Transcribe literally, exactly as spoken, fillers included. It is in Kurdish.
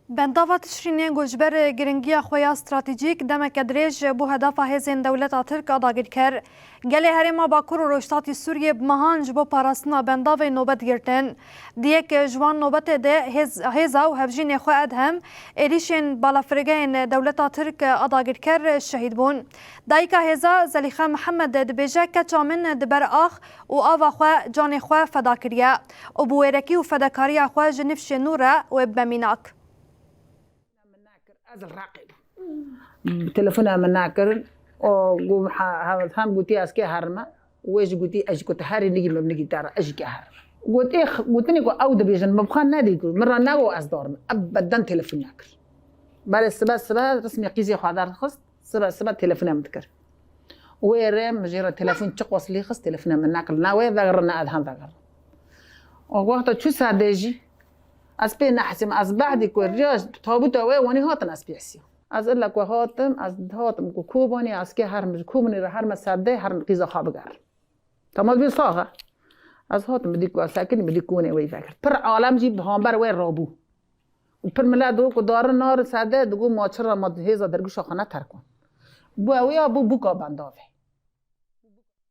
Bendava Tişrînê ku ji ber giringiya xwe ya stratejîk demeke dirêj bû hedefa hêzên dewleta Tirk a dagirker. Gelê herêma Bakur û Rojhilatî Sûriyê bi mehan ji bo parastina bendavê nobet girtin. Di yek ji wan nobetê de hêz, hêza û hevjînê xwe Edhem êrîşên balafirgehên dewleta Tirk a dagirker şehîd bûn. Dayika hêza Zelîxa Mihemed dibêje, keça min di ber ax û ava xwe canê xwe feda kiriye û bi wêrekî û fedakariya xwe ji nifşê nû re wê bibe mînak. Min nekir, ez li Reqê bûm. Telefona min nekirin. O, got, ha, ha, hem gotî ez kê herime. Wê jî gotî, ez jî gotî herî nigî min nigî dera, ez jî kê herime. Got, ê, gotinê ku ew dibêjin, min bi xwe nedî ku, min re negot ez darim. Ebeden telefon nekir. Belê sibe, sibe resmê qîzê xwe derdixist, sibe, sibe telefona min dikir. Wê rê min jê re telefon çiqas lê xist, telefona min nekir. Ne wê vegerin, ne Edhem vegerin. O wexta çû serdê jî, ez pê nehsîm, ez behdî ku riya tabûta wê wanî hatin ez pê hesîm. Ez illa ku hatim, ez hatim ku Kobanê, ez kê herm ji Kobanê re herme serdê, herm qîza xwe bigerim. Tamam, bî sax e. Ez hatim, min dî ku ez sekinî, min dî konê wê vekir. Pir alem jî bi hamber wê rabû. Û pir milet digot ku darin narin serdê, digot ma çira ma hêza dergûşa xwe neterkon. Bû ew ya bû bûka bendavê.